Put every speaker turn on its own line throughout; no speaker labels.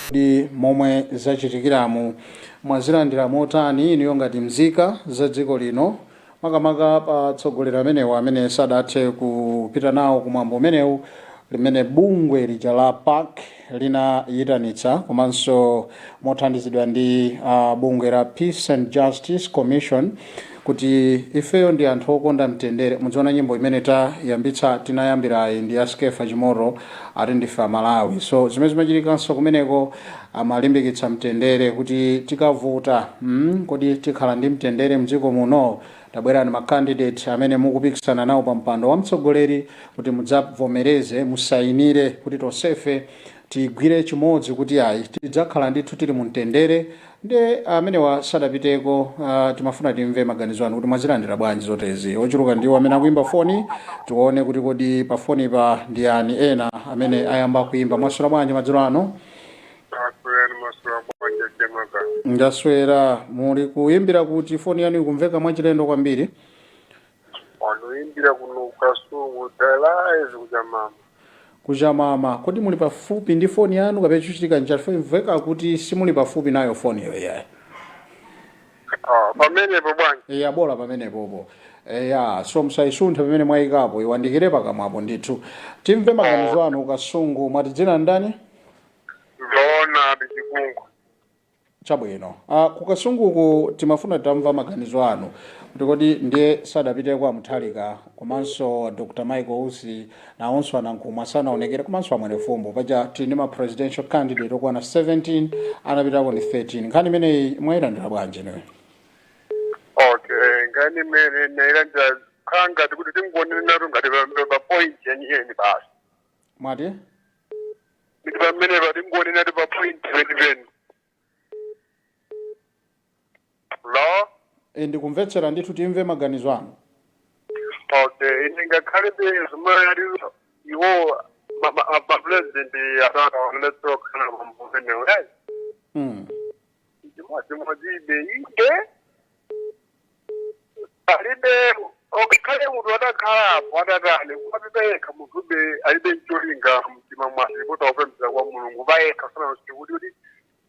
Kodi momwe zachitikiramu mwazilandira motani inuyo ngati mzika za dziko lino, makamaka pa atsogoleri amenewa amene sadathe kupita nawo kumwambo umenewu limene bungwe lija la PAC linayitanitsa komanso mothandizidwa ndi bungwe la Peace and Justice Commission, kuti ifeyo ndi anthu okonda mtendere? Mudziona nyimbo imene tayambitsa, tinayambirayi ndi ya Skeffa Chimoto, ati ndife Amalawi. So zimene zimachitikanso kumeneko, amalimbikitsa mtendere kuti tikavuta, kodi tikhala ndi mtendere mdziko muno? Tabwerani ma candidate amene mukupikisana nawo pa mpando wa mtsogoleri kuti mudzavomereze, musayinire kuti tonsefe tigwire chimodzi kuti ayi, tidzakhala ndithu tili mu mtendere. Ndi amenewa sadapiteko. Timafuna timve maganizo anu kuti mwazilandira bwanji zotezi. Ochuluka ndiwo amene akuimba foni. Tione kuti kodi pa foni pa ndi ani ena amene ayamba kuimba. Mwaswera bwanji madzulo ano?
Aswera, maswera bwanji chemaka?
Ndaswera. Muli kuyimbira kuti? Foni yanu ikumveka mwachilendo kwambiri.
Wanoimbira kuno Kasungu, live kuchamama.
Kuchamama. Kodi muli pafupi ndi foni yanu kapena chochitika nchati? Imveka kuti simuli pafupi nayo foni iyo yayi.
Ah, pamenepo bwanji?
Eya, bola pamenepopo. Eya, so musayisunthe pamene mwayikapo, iwandikire pakamwapo ndithu, timve maganizo anu. Kasungu, mwati dzina ndani?
Zoona tichikungu.
Chabwino. Kukasunguku timafuna tamva maganizo anu kuti kodi ndiye sadapite kwa Mutharika komanso Dr Michael Usi, nawonso anankhumwa sanaonekere, komanso amwene Fumbo. Paja tili ndi ma presidential candidate okwana 17, anapitako ndi 13. Nkhani imeneyi mwayilandira bwanji inuyo?
Okay, nkhani imene nailandira khala ngati kuti tingonenatu ngati pa point yeniyeni basi.
Mwati?
Kuti pamene pa tingonenatu pa point penipeni lo.
E, ndikumvetsera ndithu, timve maganizo anu.
Okay, ine ngakhale zomwe ali iwo ma president atatu aonetsa kukhala pambumenewo chimodzimodzibe inde alibe okakhale munthu atakhalapo atatani kumapita yekha, munthu ube alibe ncholinga mtima mwake kuti akupemphera kwa Mulungu payekha sana kuti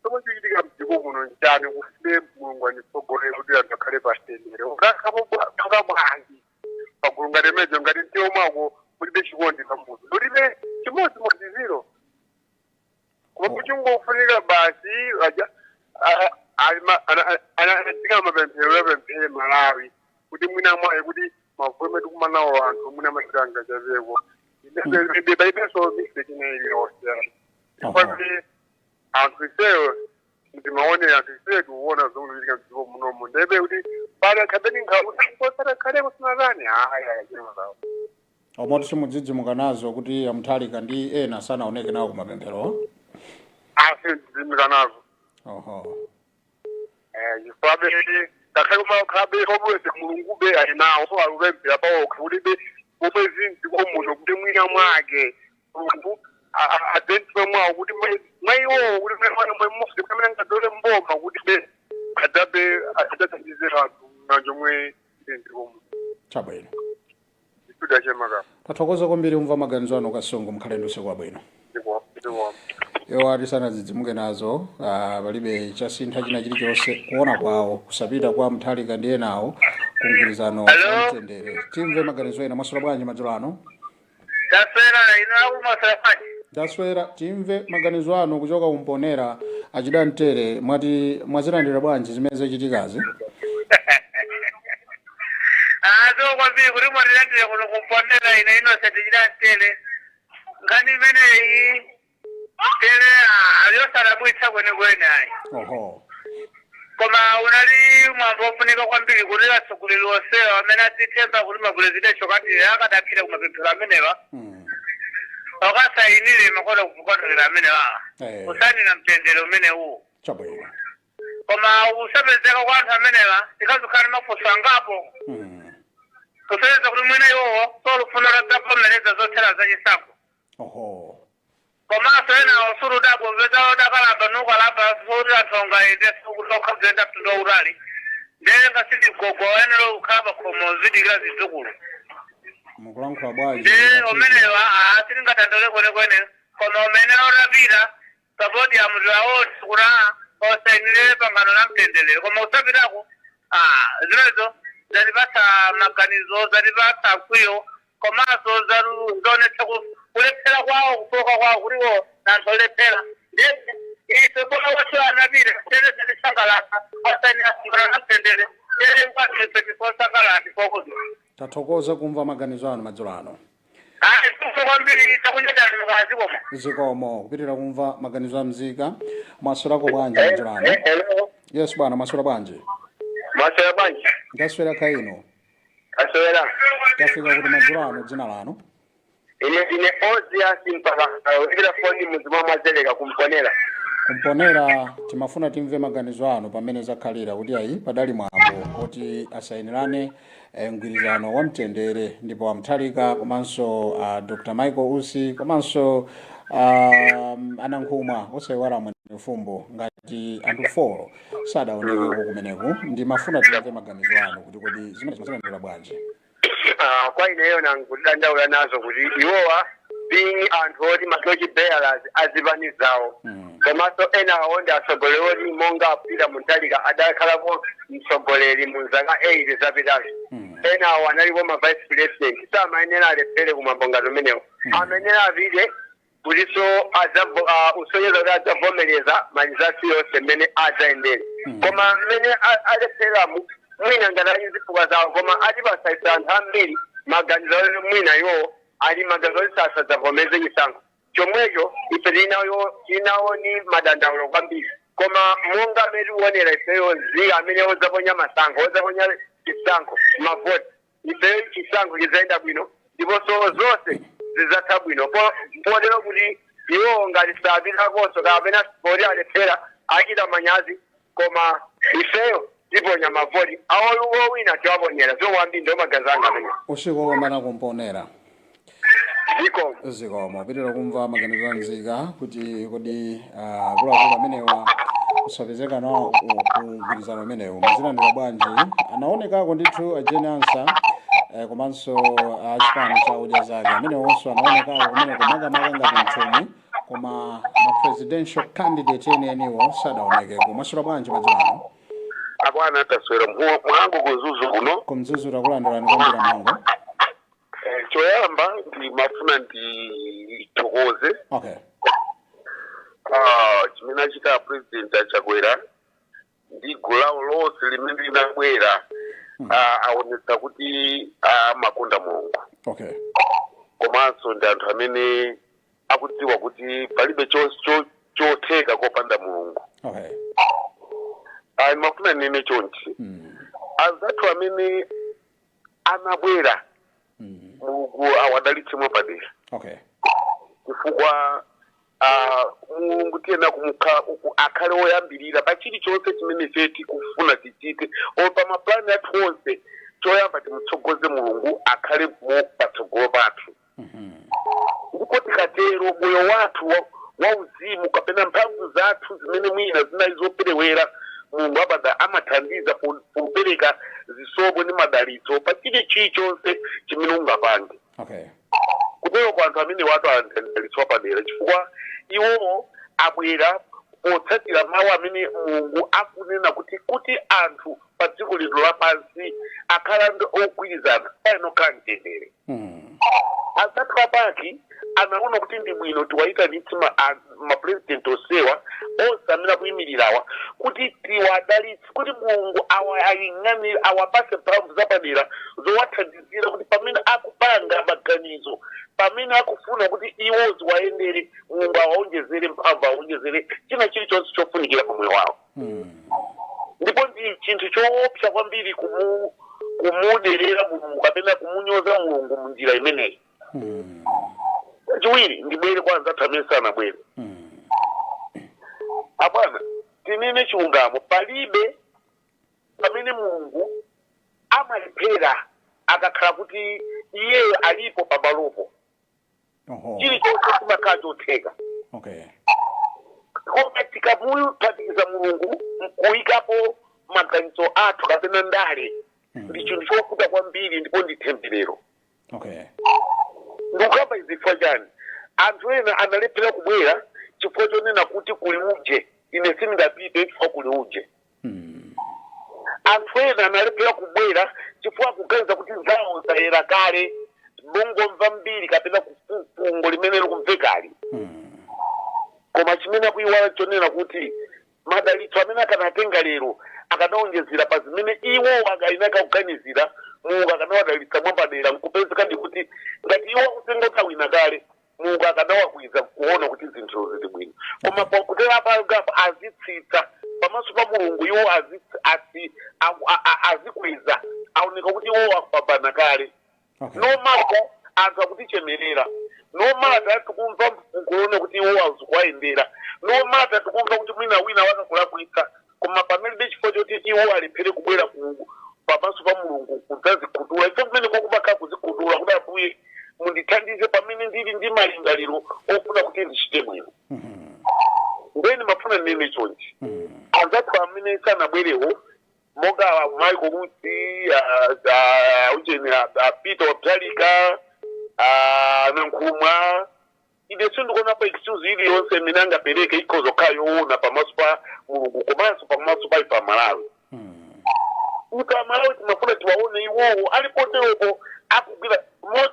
chomwe chikuchitika mdziko muno nchani, kusibe Mulungu anditsogolere kuti anthu akhale pamtendere. Utakhapo panga bwanji pagulu ngati mejo ngati mtima mwako mulibe chikondi pa munthu, mulibe chimodzimodzi zero, koma kuchingofunika basi aja anadzika mapemphero yapemphere Malawi kuti mwina mwayi kuti mavuto tikumanawo anthu mwina machitanga chapeko palibenso mistake ina iliyonse, chifukwa anthu ifeyo ndimaonera, anthu ifeyo tikuona zomwe zikuchitika mdziko munomu, ndebe kuti pali khabeni nkhakuti kusinatani haya chimakawo.
Omoti simudzidzimuka nazo kuti amutharika ndi ena sanaoneke nawo kumapemphero?
Asi ndidzimuka nazo. Chifukwa ngakhale kumakhabe obweze Mulungube ali nawo, so alupemphera pawokha kuti be pomwe zimdziko muno kuti mwina mwake Mulungu adzentima mwawo kuti mwa iwowo kuti mmodzi kamene ngadzole mboma kuti be adzabe adzathandize anthu nanjomwe ili mdziko muno.
Chabwino.
Ituda chemaka.
Tathokoza kwambiri umva maganizo anu Kasungu. Mukhale ndi usiku wabwino.
Ndiko ndiko.
Iwo ati sanadzidzimuke nazo, palibe chasintha china chilichonse kuona kwawo kusapita kwa Mutharika ndi enawo kumgwirizano
Hello?
wa mtendere. Timve maganizo ena. Mwaswera bwanji madzulo ano?
Taswera, ino akumaswera bwanji?
Taswera. Timve maganizo anu kuchoka kumponera, achida mtere. Mwati mwazilandira bwanji zimene zachitikazi?
Ah, so kwambiri kuti mwatilandire kuno kumponera. Ine Innocent chida mtere. Nkhani imeneyi tere yosadabwitsa kwenikweni ayi. Koma unali mwambo wofunika kwambiri kuti atsogoleri onsewa amene adzithemba kuti ma presidential candidate akadaphira kumapemphero amenewa akasayinire makoda kukondolera amenewa kusanina mtendere umenewu. Koma usapezeka kwa anthu amenewa tikazikhala mafunso angapo kusonyeza kuti mwina iwowo solufuna ladzavomereza zotsatira zachisankho. Komanso enawo suludabwa upeza odakalamba nukalamba soti anthu ongaende sokuti mtundu wautali ndelenga sindi gogo wayenera kukhala pakhomo zidikira zidzukulu.
Mukulankhula bwanji?
Nde umenewa sitingatandole kwenekwene, koma umene otapita. Pa podium tiwaone kuti osayinire pangano la mtendere, koma kusapitako zimenezo zatipatsa maganizo, zatipatsa mkwiyo, komanso zaonetsa kulephera kwawo, kufoka kwawo kuliwo nanthu olephera. Ndiye ife bona wose anapita tere zatisangalatsa osayinira pangano la mtendere, tere kwathu ife tifosangalala tifokuziwa.
Tathokoza kumva maganizo anu madzulo ano.
Ayi, sikufa kwambiri, takunyadanikazi koma.
Zikomo kupitirira kumva maganizo a mzika. Mwaswerako bwanji madzulo ano?
Hello.
Yes bwana, mwaswera bwanji?
Maswera bwanji?
Ndaswera kaino.
Aswera.
Tafika kuti madzulo ano, dzina lanu?
Ine ine Ozias Mpaka, ikira foni muzima mwazeleka kumponera.
Kumponera. Timafuna timve maganizo anu pamene zakhalira kuti ayi, padali mwambo kuti asayinirane mgwirizano wa mtendere, ndipo amthalika komanso Dr Michael Usi komanso anankhumwa, osayiwala Mwenefumbo, ngati anthu four sadaonekeko kumeneku. Ndimafuna timve maganizo anu kuti kodi zimene zimalandira bwanji?
Kwa ineyo nankudandaula nazo kuti iwowa being anthu oti ma torch bearers azipani zawo, komanso ena awo ndi atsogoleri oti monga Peter Mutharika adakhalako mtsogoleri mu zaka 8 zapitazo, ena awo analipo ma vice president, samayenera alephere kumwambo ngati umenewo. Amayenera apite kutinso usonyeza kuti adzavomereza ma results yonse mmene adzayendere. Koma mmene alepheramu, mwina ngati ali zifukwa zawo, koma atipasa anthu ambiri maganizo oti mwina iwo ali maganizo oti sasadzavomereze chisankho chomwecho. Ife tilinawo ni madandaulo kwambiri, koma monga amene tikuonera ifeyo zika amene odzaponya masankho, odzaponya chisankho, mavoti, ifeyo chisankho chidzayenda bwino ndiponso zonse zidzatha bwino. Potero kuti iwo ngati sapitakonso kapena poti alephera, achita manyazi, koma ifeyo tiponya mavoti awo, owina tiwaponyera. Zowambi ndo maganizo anga amene.
Usiku wopambana kumponera.
Zikomo.
Zikomo. Pitira kumva maganizo anzika kuti kodi akuluakulu amenewa kusapezeka nawo ku mgwirizano umenewu muzilandira bwanji? Anaonekako ndithu a Jane Ansah, komanso achipani cha Odya Zake amenewonso anaonekako kumeneko, makamaka ngati mthumwi, koma ma presidential candidate enieniwo sadaonekeko. Mwaswera bwanji madzulo ano?
Abwana, taswera, mwangu kuzuzu kuno.
Kumzuzu, takulandirani kwambiri, Mhango.
Choyamba ndimafuna ndithokoze chimene achita President Achakwera ndi gulu lawo lonse limene linabwera. Aonetsa kuti amakonda Mulungu, komanso ndi anthu amene akudziwa kuti palibe chotheka kopanda Mulungu. Ndimafuna nene chonchi: anzathu amene anabwera, Mulungu awadalitse mwapadera, chifukwa Mulungu tiyena kumukha akhale woyambirira pa chilichonse chimene ife tikufuna tichite or pa mapulani athu onse. Choyamba timutsogoze Mulungu akhale mo patsogolo pathu, ndipo tikatero moyo wathu wauzimu kapena mphamvu zathu zimene mwina zinali zoperewera, Mulungu apada amathandiza popereka zisomo ndi madalitso pa chilichonse chimene ungapange. Kutero kwa anthu amene watu adalitso padera, chifukwa iwowo abwera potsatira mawu amene Mulungu akunena kuti anthu pa dziko lino lapansi akhala ndi ogwirizana, payenokhala mtendere. Anzathu a PAC anaona kuti ndi bwino tiwayitanitse mapresident onsewa, onse amene akuyimirirawa, kuti tiwadalitse, kuti Mulungu awayang'anire, awapase mphamvu zapadera zowathandizira kuti pamene akupanga maganizo, pamene akufuna kuti iwo ziwayendere, Mulungu awaonjezere mphamvu, awaonjezere china chilichonse chofunikira pamoyo wawo. Ndipo ndi chinthu choopsa kwambiri kumuderera Mulungu kapena kumunyoza Mulungu munjira imeneyi. Chachiwiri, ndibwere kwa anzathu amene sanabwere. Abwana, tinene chilungamo, palibe pamene Mulungu amalephera akakhala kuti iyeyo alipo pamalopo. Chilichonse chimakhala chotheka. Koma tikamuphatikiza Mulungu nkuyikapo maganizo athu kapena ndale, ndi chinthu chovuta kwambiri ndipo ndi temberero. Ndikukamba izi chifukwa chani? Anthu ena analephera kubwera chifukwa Chifukwa chonena kuti kuli uje, ine sindingapite chifukwa kuli uje. Anthu ena analephera kubwera chifukwa kuganiza kuti zawo zayera kale, mongomva mbiri kapena fungo limene likumvekali. Koma chimene akuiwala chonena kuti madalitso amene akanatenga lero akanaonjezera pa zimene iwo akainaka kuganizira, Mulungu akanawadalitsa mwapadera. Nkupezeka ndi kuti ngati iwo akutenga kuti awina kale, Mulungu akanawakwiza kuona kuti zinthu zili bwino. Koma pakutera pagapo azitsitsa pamaso pa Mulungu, iwo azikweza, aoneka kuti iwo akupambana kale. No matter anthu akutichemerera, no matter tikumva nkuona kuti iwo azikuwayendera, no matter tikumva kuti mwina wina wakakulakwitsa, koma pamene chifukwa choti iwo alephere kubwera ku pamaso pa Mulungu kudzazikhuthula. Ife kumene kokumakhala kuzikhuthula kuti, "Ambuye, mundithandize pamene ndili ndi malingaliro ofuna kuti ndichite bwino." Ndeni mafuna ndinene chonchi: anzathu amene sanabwerewo, monga Michael Usi, ucheni, Peter Mutharika, Nankhumwa, ine sindikuonapo excuse iliyonse imene angapereke ikhoza kukhala yoona pamaso pa Mulungu komanso pamaso pa ife Amalawi. Ife Amalawi timafuna tiwaone iwowo alipoteropo akugwira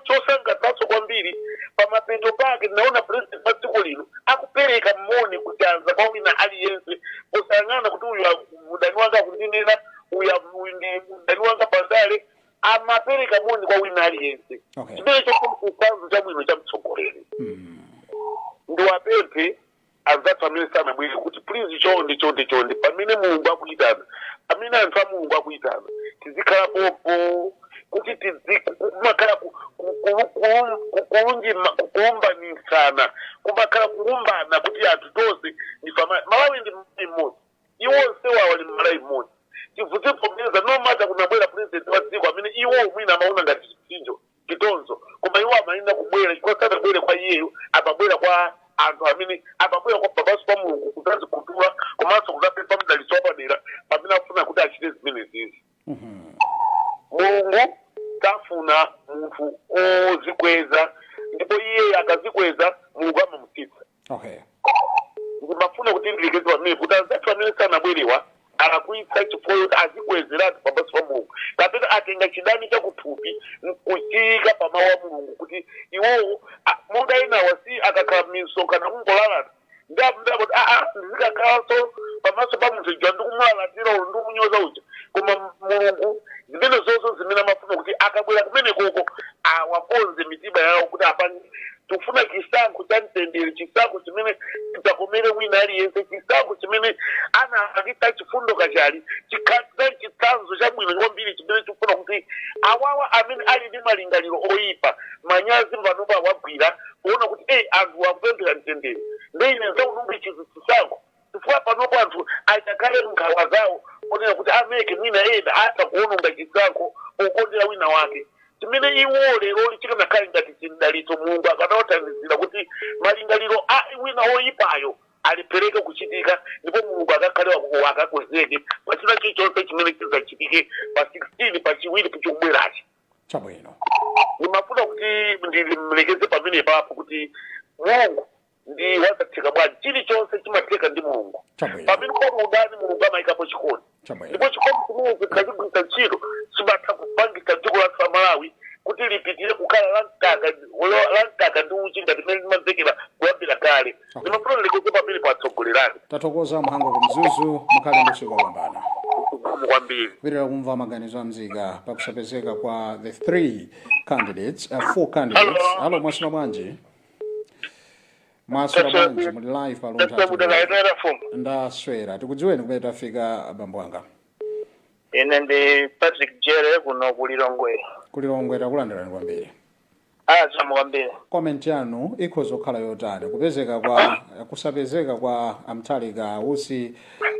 chosangalatsa kwambiri. Pamapeto pake tinaona president wa dziko lino akupereka moni kuchanza kwa wina aliyense, posayang'ana kuti uyu mdani wanga akundinena, uyu ndi mdani wanga pandale. Amapereka moni kwa wina aliyense. Chimene chitsanzo chabwino cha mtsogoleri. Ndiwapemphe anzathu amene sanabwere kuti please, chonde, chonde, chonde, pamene Mulungu akuyitana, pamene anthu a Mulungu akuyitana, tizikhala popo kuti kumakhala kulumbanisana, kumakhala kulumbana kuti anthu tonse ndife Malawi ndi Malawi mmodzi, iwo onsewo ali Malawi mmodzi. Tivuzivomereza, no matter kunabwera president wa dziko amene iwo mwina amaona ngati chipsinjo, chitonzo, koma iwo amayenera kubwera chifukwa sanabwere kwa iyeyo, amabwera kwa anthu amene amabwera kwa pamaso pa Mulungu kudzazikhuthula komanso kudzapempha mdalitso wapadera pamene afuna kuti achite zimene zizi. Mulungu safuna munthu ozikweza, ndipo iye akazikweza Mulungu amamutsitsa. Ndimafuna kuti ndilekeze pamene kuti anzathu amene sanabwerewa alakwitsa chifukwa choti azikwezeratu pamaso pa Mulungu kapena atenga chidani chakuthupi nkuchiyika pamawu a Mulungu kuti iwowo monga enawa si akakhala m'misonkhano kungolalata, ndakoti aa, ndizikakhalanso pamaso pa munthu uja ndikumulalatira ulo ndikumunyoza uja. Koma Mulungu zimene zonso zimene amafuna kuti akabwera kumene koko awakonze mitima yawo kuti apange. Tikufuna chisankho cha mtendere, chisankho chimene chidzakomere wina aliyense, chisankho chimene analakitsa Chifundo Kachali chikhale chitsanzo chabwino kwambiri, chimene chikufuna kuti awawa amene ali ndi malingaliro oyipa manyazi panopa awagwira kuona kuti anthu akupemphera mtendere, ndi ine zaununge chizi chisankho, chifukwa panopo anthu achakhale nkhawa zawo onena kuti ameke mwina ena atha kuononga chisankho pokondera wina wake. Chimene iwo lero chikanakhale ngati chimdalitso, Mulungu akanawathandizira kuti malingaliro a wina woyipayo alipereke kuchitika, ndipo Mulungu akakhale akakwezeke pachina chilichonse chimene chidzachitike pa 16 pachiwiri chikubwerachi. Ndimafuna kuti ndimlekeze pamene papo kuti Mulungu ndi wazatheka bwanji, chilichonse chimatheka ndi Mulungu. Pamene pali udani, Mulungu amayikapo chikondi. Ndipo chikondi chimene tikachigwiritsa ntchito chimatha kupangitsa dziko lathu la Malawi kuti lipitire kukhala la mkaka ndi uchi ngati mmene limamvekera kuyambira kale. Ndimafuna ndilekeze pamene patsogolerani.
Tathokoza, Mhango kumzuzu, mukhale ndi usiku wopambana.
Zikomo kwambiri.
Kupitira kumva maganizo a mzika pakusapezeka kwa the three candidates, four candidates.
Hello.
Hello, mwaswera bwanji? Mwaswera bwanji? Muli live pa Luntha.
Tasabudakaitera fumu.
Ndaswera. Tikudziweni, kumene tafika, bambo anga?
Ine ndi Patrick Jere kuno kulilongwe.
Kulilongwe, takulandirani kwambiri.
Zikomo kwambiri.
Comment yanu ikhoza kukhala yotani, kupezeka kwa kusapezeka kwa a Mutharika, Usi,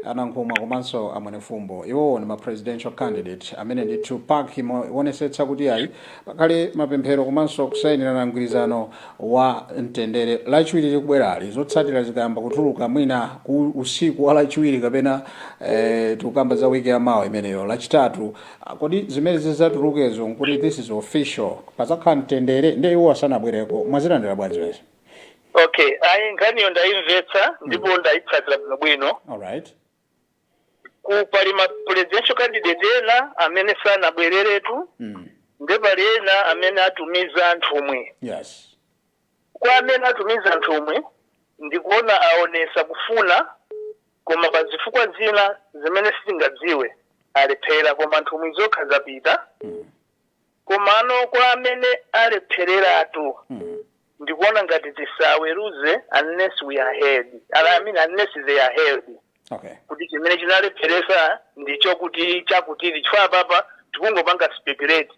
a Nankhumwa komanso a Mwenefumbo? Iwowo ndi ma presidential candidate amene ndithu PAC ionetsetsa kuti ayi, pakhale mapemphero komanso kusayinirana mgwirizano wa mtendere Lachiwiri likubwerali. Zotsatira zikayamba kutuluka mwina ku usiku wa Lachiwiri kapena tikukamba za wiki yamawa imeneyo, Lachitatu. Ah, kodi zimene zidzatulukezo nkuti this is official, pazakhala mtendere, ndi iwo asanabwereko, mwazilandira bwanji zimenezi?
Okay, ayi, nkhaniyo ndayimvetsa ndipo ndayitsatira bwinobwino.
Alright.
Pali ma presidential candidate ena amene sanabwereretu, nde pali ena amene atumiza nthumwi. Kwa amene atumiza nthumwi, ndikuona aonesa kufuna, koma pa zifukwa zina zimene sitingadziwe alephera, koma nthumwi zokha zapita. Komano kwa amene alephereratu, ndikuona ngati tisaweruze unless we are heard, I mean, unless they are heard, kuti chimene chinalepheresa ndicho kuti chakuti, chifukwa papa tikungopanga speculate.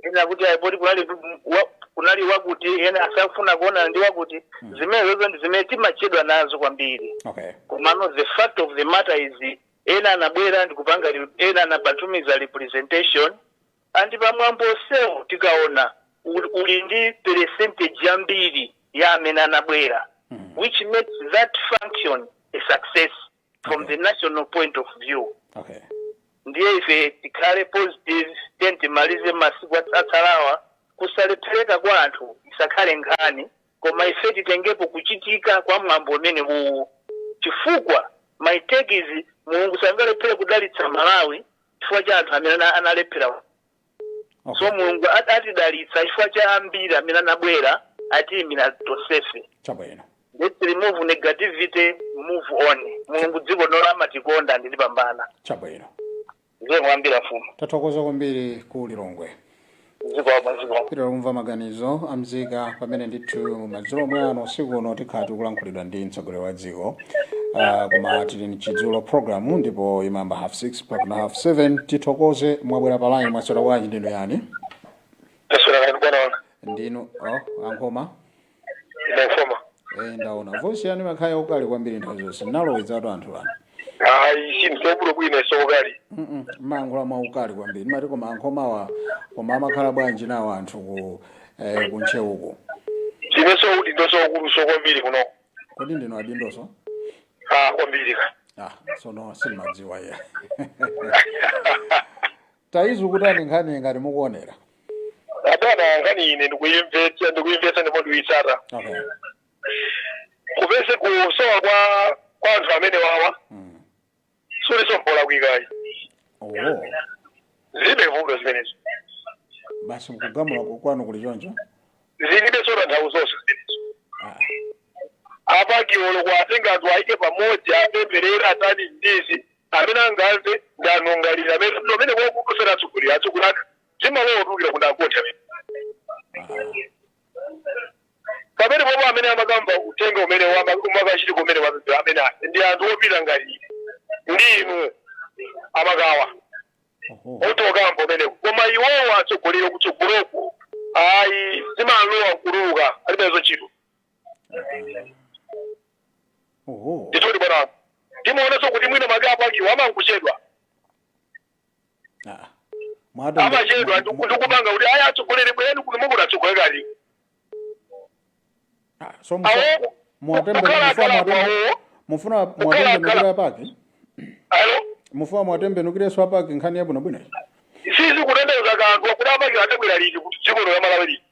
Ena kuti ayipoti kunali wakuti, ena asafuna kuonana ndi wakuti. Zimene zozo ndi zimene timachedwa nazo kwambiri. Komano the fact of the matter is, ena anabwera ndikupanga ena anabatumiza representation, and pamwambo onsewo tikaona uli ndi percentage yambiri ya amene anabwera, which makes that function a success from the national point of view. Ndiye ife tikhale positive, tiye timalize masiku atsalawa. Kusalephereka kwa anthu isakhale nkhani, koma ife titengepo kuchitika kwa mwambo umene uwu, chifukwa my take is, Mulungu sangalephere kudalitsa Malawi chifukwa cha anthu amene analephera. So Mulungu atidalitsa chifukwa cha ambiri amene anabwera atiyimira tonsefe. Let's remove negativity, move on. Mulungu dziko lino amatikonda, ndilipambana. Ndiye mwambira, mfumu.
Tathokoza kwambiri ku Lilongwe.
Zikomo, zikomo.
Pitira kumva maganizo amzika pamene ndithu madzulo omwe ano, usiku uno, tikhala tikulankhulidwa ndi mtsogoleri wa dziko. Koma tili mchidzulo program ndipo imayamba 6:30 mpaka na 7:30. Tithokoze mwabwera pa line. Mwaswera bwanji? Ndinu yani?
Taswera kani, bwana wanga.
Ndinu, oh, Ankhoma?
Ine Nkhoma.
Eh, ndaona voice yanu imakhala yaukali kwambiri nthawi zonse. Nalowedzatu anthu ano.
Ayi, sinthu bwino, sokali.
Mmayankhula mwaukali kwambiri. Ndimati koma Ankhomawa, koma amakhala bwanji nawo anthu ku Ntcheuko?
Ndineso kuti ndosokuluso kwambiri kuno.
Kodi ndinu adindoso?
Ah, kwambiri ka.
Ah, sono sindimadziwa iye. Taizukutani nkhani ngati mukuonera.
Abwana, nkhani ine ndikuyimvetsa ndipo ndikuyitsata. Kupese kusowa kwa anthu amene wawa suliso mpola kwikayi. Zilibe vuto zimenezo.
Basi, mkugamula kwanu kuli choncho?
Zilibe sota nthawi zonse zimenezo. Apakiolo kwatenga anthu ayike pamodzi, apempherera, atani ndizi amene angamve ndanungalira amene amene kwakukusera atsogoleri atsogoleri zimalowa otulukira kundakothi amene pamene popo amene amakamva uthenga umene umakachitiko umene wapemphera amene ali ndi anthu opita ngati ine ndi inu amakawa otokamba umeneko, koma iwowo atsogoleri kutsogoloko ayi, zimalowa nkuluka, alibezo ntchito. Ndithudi, bwana, timaonanso kuti mwina make apakiwa amankuchedwa. Amachedwa ndikupanga kuti ayi, atsogoleri bwereni kuno, mukuti atsogoleri kati
Ah, so
awo
muwatembe
kukhala
mufuna
akhala
muwatembe
awo
mufuna
kukhala
muwatembenukire
akhala
apaki.
Alo.
Mufuna muwatembenukirenso apaki nkhani yabwinobwino.
Sizi kutanthauza kanthu kuti apakiwa atabwera liti kuti dziko la Malawi liti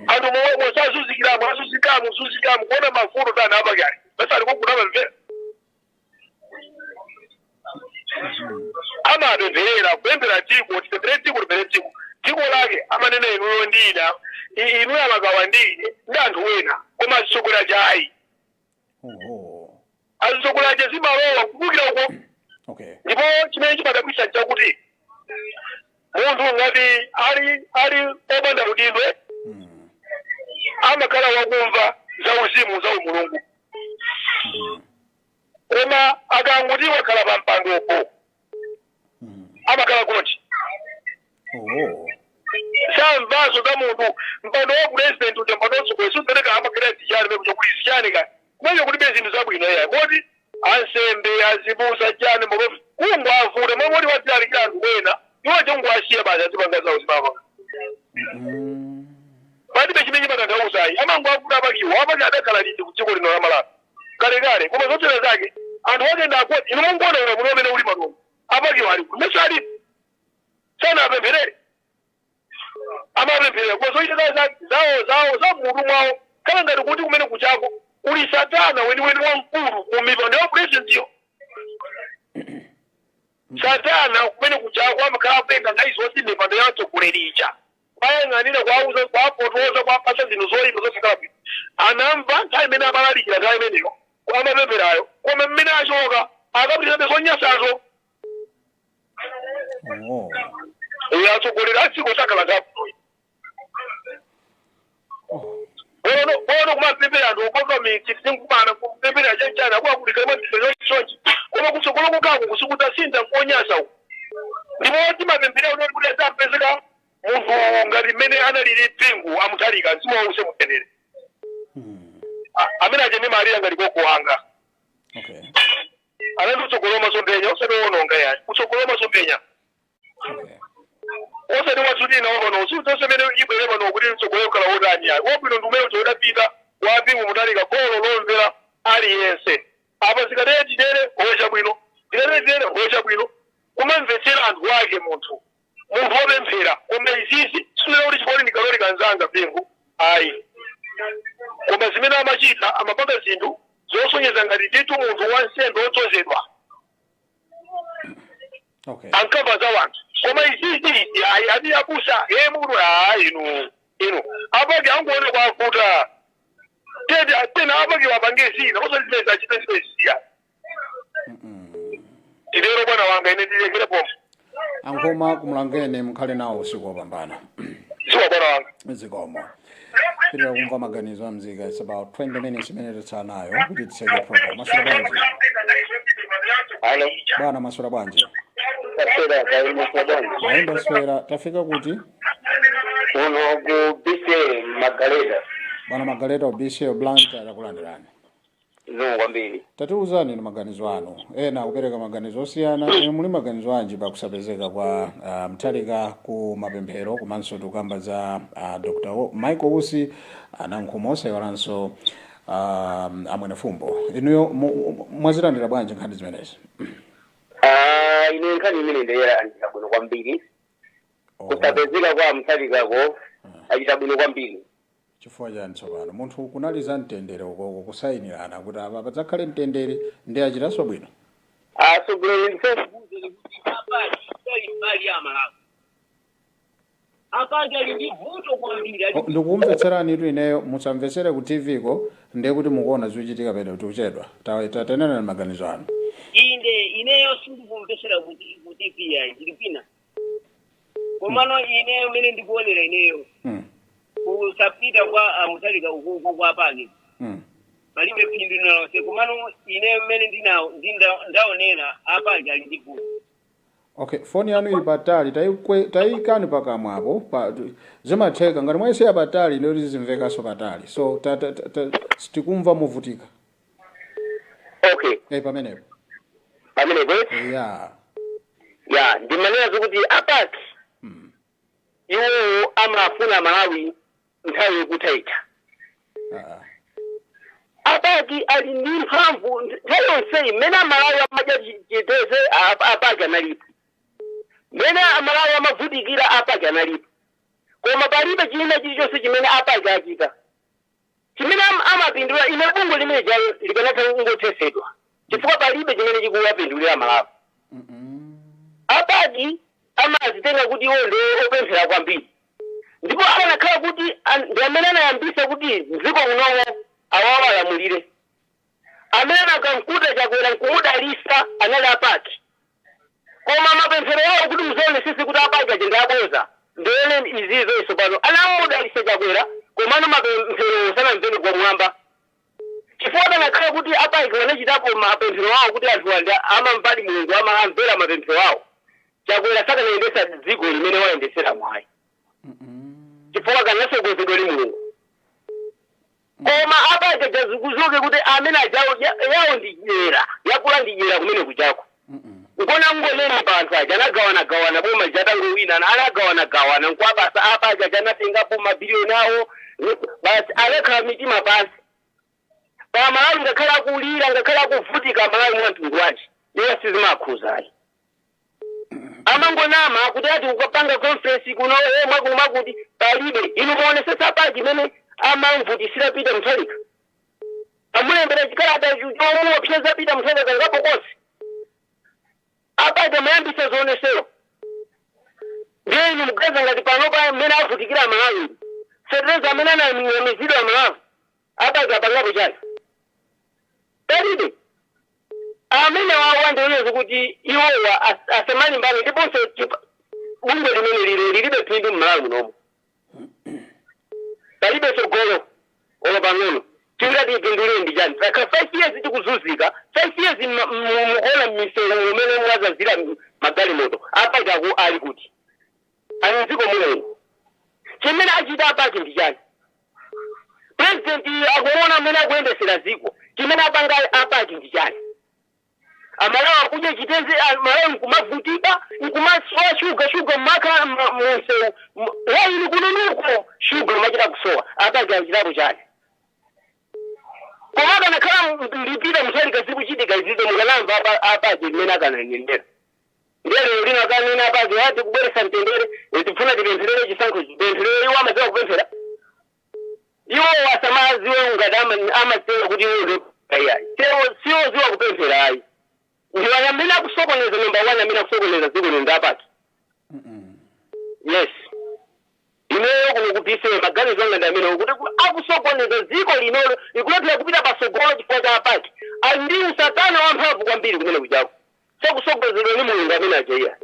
anthu mosazunzikiramo, azunzikamo, zunzikamo kuona mavuto tani, apaki ali basi ali kuguna mamvera, amapempherera kupemphera dziko, tipemphere dziko, tipemphere dziko, dziko lake amanena inuyo ndina inuyo amakawa ndine ndi anthu wena, koma azitsogolera chayi. Azitsogolera cha zimalowa kubukira uko. Ndipo chimene chimadabwitsa nchakuti munthu ngati ali opanda udindwe amakhala wakumva za uzimu, za umulungu, koma akanguti wakhala pa mpandopo amakhala kuti samvaso za munthu. Mpando wa president uja, mpando watsogolo supereka, amakhala zichani mekucho kuti zichani ka kumene kulibe zinthu zabwino iya, moti ansembe, azibusa, chani, maprofi kungwavula momoti wadzilalikira anthu wena, iwo chongwasiya basi, azipanga zawo zimapanga. Palibe chimene chimatanthauzayi, amangwavula apakiwa. Apaki adakhala liti ku dziko lino la Malawi? Kalekale. Koma zotsatira zake anthu akenda akoti inu munguona ulamuliro umene uli panopo, apakiwa ali kuti? Mese alipo, sanapempherere. Amapemphera kwa zochitika zawo zawo za mutu mwawo, khala ngati kuti kumene kuchako kuli satana weniweni wamkulu ku mipando ya presidentiyo. Satana kumene kuchako amakhala akutenga nthawi zonse mipando ya atsogoleri ija, kwayang'anira, kwauza, kwapotoza, kwapasa zinthu zoyipa zosakhala bwino. Anamva nthawi imene amalalikira, nthawi imeneyo amapempherayo, koma mmene achoka akapitirabe zonyasazo. Iye atsogoleri a dziko sakhala zabwinoyi. Bono bono kumapemphera anthu okoka midzi tizinkumana kupemphera chanchana akuakulikira chonchi, koma kutsogolo kukako kusikudzasintha nkonyasa uku. Ndipo timapemphera kuti adzapezeka munthu ngati mmene analili Bingu a Mutharika, mzimu wawo uuse mumtendere. Amene aja ndimalira ngati gogo wanga. Anati utsogolo masomphenya, osati wononga yayi, utsogolo masomphenya. Osati watsutina wapano zonse mene ibwere pano kuti mtsogolo kukhala wotani yayi. Wabwino ndi umene udapita wa Bingu Mutharika, golo lomvera aliyense. Apa zikatere titere hocha bwino, zikatere titere hocha bwino, kumamvetsera anthu ake, munthu wopemphera. Koma izizi sinena kuti chifukwa ndi Katolika anzanga Bingu ayi, koma zimene amachita, amapanga zinthu zosonyeza ngati ndithu munthu wansembe wodzozedwa. Ankamva za wanthu, koma izizi izi ayi, ati abusa ye mutu ayi, inu inu a PAC anguone kwavuta tete tena a PAC wapange zina osati zimene zachita zimene zisiya. Titero bwana wanga, ine ndilekere pomwe.
Ankhoma kumulangeni, mukhale nawo usiku wopambana.
Siwa bwana wanga.
Zikomo. Pitira kumva maganizo a mzika. It's about 20 minutes imene titsala nayo kuti titseke program. Maswera bwanji?
Halo.
Bwana, maswera bwanji?
Taswera kaimisa bwanji.
Ayenda swera. Tafika kuti?
Kuno ku BCA Magaleta.
Bwana Magaleta wa BCA Blantyre, atakulandirani.
Zikomo kwambiri.
Tatiuzani ni maganizo anu. Ena akupereka maganizo osiyana. Inu muli maganizo anji pakusapezeka kwa Mutharika ku mapemphero, komanso tikukamba za Dr. Michael Usi, anankhuma, osayiwalanso amwene Fumbo? Inuyo mwazilandira bwanji nkhani zimenezi?
Ah, ine nkhani imene ndayilandira bwino kwambiri. Kusapezeka kwa Mutharikako achita bwino kwambiri.
Chifukwa chani tsopano? Munthu kunali za mtendere ukoko, kusayinirana kuti apa padzakhale mtendere, ndi achitanso bwino.
Atsogoleri ndife
Kuti a PAC sali mbali ya Malawi, a PAC ali ndi vuto kwambiri ali.
Oh, ndikumvetserani tu ineyo. Musamvetsere ku TV ko, ndiye kuti mukuona zikuchitika pene kuti uchedwa. Tatenenani maganizo anu.
Inde, ineyo sindikumvetsera ku TV yayi, ndili kwina. Komano ineyo mene ndikuonera ineyo, kusapita kwa aMutharika ukuku kwa PAC palibe phindu lililonse. Komano ineyo mmene ndaonera, a PAC ali ndi vuto.
Okay, foni yanu ili patali, tayikani pakamwapo pa, zimatheka ngati mwayisiya patali ndiyo zimvekanso patali, so sitikumva movutika.
Okay.
Eh, pamenepo.
Pamenepo.
Ya.
Ya, ndimanena zokuti a PAC iwowo amafuna Malawi nthawi yokuthaitha. A PAC ali ndi mphamvu nthawi yonseyi. Mmene Amalawi amadya chiteze, a PAC analipo. Mmene Amalawi amavutikira, a PAC analipo. Koma palibe china chilichonse chimene a PAC achita chimene amapindula. Ine bungwe limene jalo likanatha kungothesedwa, chifukwa palibe chimene chikuwapindulira Malawi. A PAC amazitenga kuti iwo ndi opemphera kwambiri, ndipo akanakhala kuti ndi amene anayambisa kuti mdziko munomo awawo alamulire, amene anakamkuta Chakwera nkumudalisa anali a PAC. Koma mapemphero yawo, kuti muzaonesese kuti a PAC aja ndi aboza, ndione izizo iso pano anamudalisa Chakwera, komano mapemphero sanamvere kumwamba, chifukwa akanakhala kuti a PAC wanachitapo mapemphero awo kuti anthu amamvadi Mulungu, amamvera mapemphero awo, Chakwera sakanayendesa dziko limene wayendesera mwayi, chifukwa kanasogozedwa ndi Mulungu. Koma a PAC jazikuzuke kuti amene ajawo yawo ndi dyera, yakula ndi dyera kumene kuchako. Nkona ngonena pa anthu aja anagawanagawana boma jatangowina, anagawanagawana nkwabasa. A PAC aja anatengapo mabiliyoni awo basi, anakhala mitima pansi pa Malawi. Ngakhale akulira, ngakhale akuvutika Malawi mwa mtundu wanji, iwo sizimakhuzayi. Amangonama kuti ati ukapanga conference kuno, mwakuti mwakuti, palibe. Inu muonesesa a PAC imene amamvutisira Peter Mutharika, amulembera chikalata chomuopseza Peter Mutharika kangapo konse. A PAC amayambisa zionesero. Ndiye inu mugaza ngati panopa mmene avutikira Amalawi, fetereza amene ananyamizidwa Amalawi, a PAC apangapo chani? Palibe. Amene wawa ndionezi kuti iwowa asamalimbane, ndiponso bungwe limene lilo lilibe phindu m'Malawi munomo, palibe tsogolo olo pang'ono. Tingati ipindulire ndi chani? Takhala 5 years tikuzunzika, 5 years mukuona m'misewu umene mwazazira magalimoto. A PAC aku ali kuti? Ali mdziko muno. Chimene achita a PAC ndi chani? President akuona amene akuyendesera dziko, chimene apanga a PAC ndi chani? Amalawi akudya chitedze, Amalawi nkumavutika, nkumasowa shuga, shuga mmakhala munsewu waini kunonuko, shuga umachita kusowa. A PAC achitapo chani? Koma akanakhala ndi Peter Mutharika zikuchitika izizo, mukanamva a PAC mmene akananenera. Ndiye lero lino akanena a PAC ati kubweretsa mtendere, tifuna tipempherere chisankho, chipempherere. Iwo amadziwa kupemphera? Iwo asamaziwe ngati amadziwa kuti iwo ndo iyayi, siwo ziwa kupemphera ayi. Ndiwo amene akusokoneza, number one amene akusokoneza dziko lino ndi a PAC. Yes, ineyo kuno kupise maganizo anga ndi amene kuti akusokoneza dziko linolo, likulephera kupita pasogolo chifukwa cha a PAC. Ali ndi usatana wamphamvu kwambiri kumene kuchako, sakusogozedwa ni Mulungu amene aja.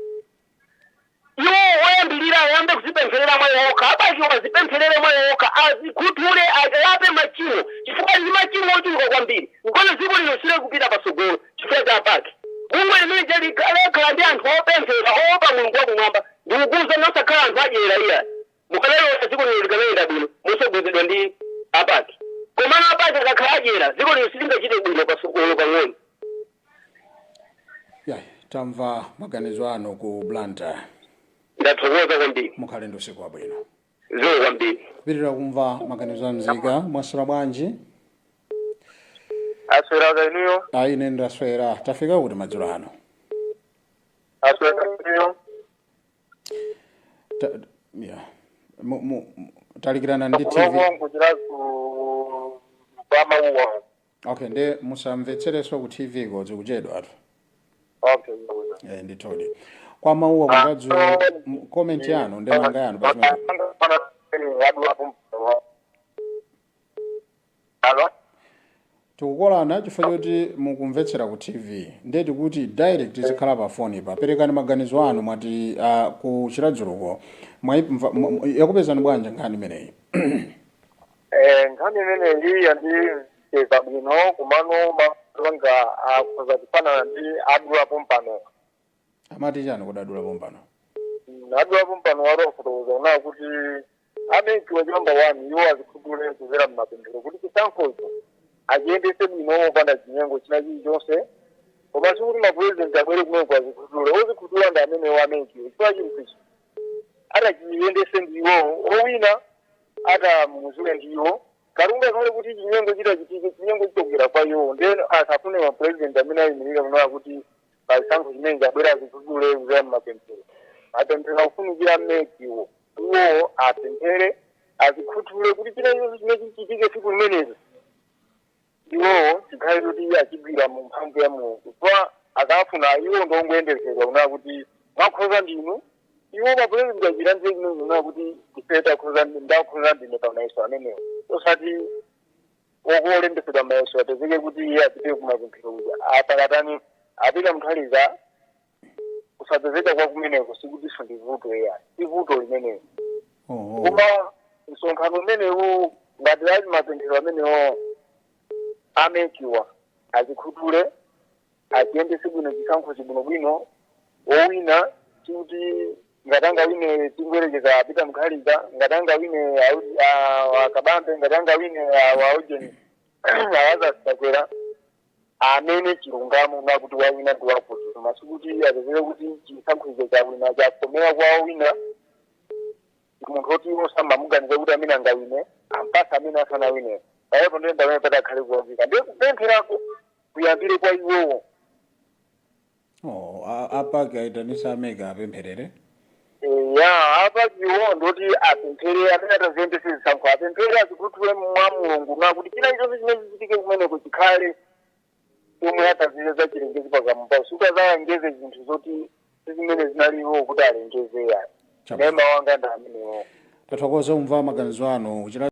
Iwo oyambirira ayambe kuzipempherera mwayi okha. A PAC wazipempherere mwayi okha, azikhuthule, alape machimo, chifukwa ndi machimo ochuluka kwambiri. Nkona dziko lino sile kupita pasogolo chifukwa cha a PAC. Bungwe limene likhala ndi anthu opemphera, oopa Mulungu wakumwamba, ndikukuza, nosakhala anthu adyera iya, mukanalola dziko lino likanayenda bwino mosogozedwa ndi a PAC. Komano a PAC akakhala adyera, dziko lino silingachite bwino pasogolo pang'ono.
Ya, tamva maganizo anu ku Blantyre.
Ndathokoza kwambiri.
Mukhale ndi usiku wabwino.
Zikomo kwambiri.
Kupitirira kumva maganizo a mzika. Mwaswera bwanji?
Aswera inuyo?
Ayi, ine ndaswera. Tafika kuti madzulo ano?
Aswera inuyo?
Ya, talikirana ndi TV.
Kunoko nkuchiraku kwa Mauwa.
Okay, nde musamvetserenso ku TV ko, zikuchedwa atu.
Okay.
Ndithudi, kwa Mauwa kundadzu. Comment yanu, ndemanga yanu pachimene.
Alo?
Tikukolana chifukwa choti mukumvetsera ku TV, ndiye tikuti direct zikhala pa foni pa. Perekani maganizo anu. Mwati ku Chiradzuluko yakupezani bwanji nkhani imeneyi?
Nkhani imeneyi yandipeza bwino, kumano manga akhoza kufanana ndi adulapo mpano.
Amati chani kudadula pompano?
Adulapo mpano walo afotokoza kunaa kuti a MEC wa number one, iwo azikhuthule kuzera mmapemphero kuti chisankhocho achiyendese bwino mopanda chinyengo china chilichonse. Koma sikuti mapurezidenti abwere kumeko azikhuthule. Ozikhuthula ndi amenewo a MEC, chifukwa chinthu ichi atachiyendese ndi iwowo, owina atamuuzule ndi iwo. Kalunga kale kuti chinyengo chitachitike, chinyengo chichokera kwa iwo. Then asafune mapurezidenti amene ayimirira kunola kuti pachisankho chimene chabwera azikhuthule kuzera mmapemphero. Mapemphero akufunikira MEC wo, iwowo apemphere, azikhuthule kuti china chonse chimene chichitike tsiku limenelo iwowo chikhale kuti achigwira mu mphamvu ya Mulungu, chifukwa akafuna iwo ndongoyendezedwa kunaa kuti mwakhoza ndinu. Iwo mapurezidenti achita ndiye chimene kunaa kuti ife takhoza, ndakhoza ndine pa mayeso amenewo, osati okulembetsedwa mayeso apezeke kuti iye apite kumapemphero kuja apakatani. Apita Mutharika kusapezeka kwa kumeneko sikutinso ndi vuto, iya, si vuto limenelo. Koma msonkhano umenewu ngati ali mapemphero amenewo, a MEC wa azikhuthule, achiyendese bwino chisankho chibwinobwino. Owina sikuti ngati angawine, tingoyerekeza apita Mutharika, ngati angawine Akabambe, ngati angawine aujeni awazachakwera, amene chilungamo nakuti wawina ndi wakuti. Koma sikuti apezeke kuti chisankho icho chawina, chakomera kwa owina munthu oti osamamuganiza kuti amene angawine ampasa amene asanawine. Palepo ndiye pamene patakhale kuwazika, ndiye kupempherako kuyambire kwa iwowo.
Oh, a PAC ayitanisa a MEC apempherere.
Ya, a PAC wo ndoti apemphere, amene ataziyendese zisankho apemphere, azikhuthule mwa Mulungu, nakuti china chonse chimene chichitike kumeneko chikhale chomwe atazile zachilengezi pakamwa, sukazalengeze zinthu zoti sizimene zinaliwo kuti alengeze yani.
Chabwino.
Nema wanga ndi amenewo.
Tathokoza kumva maganizo anu kuchita.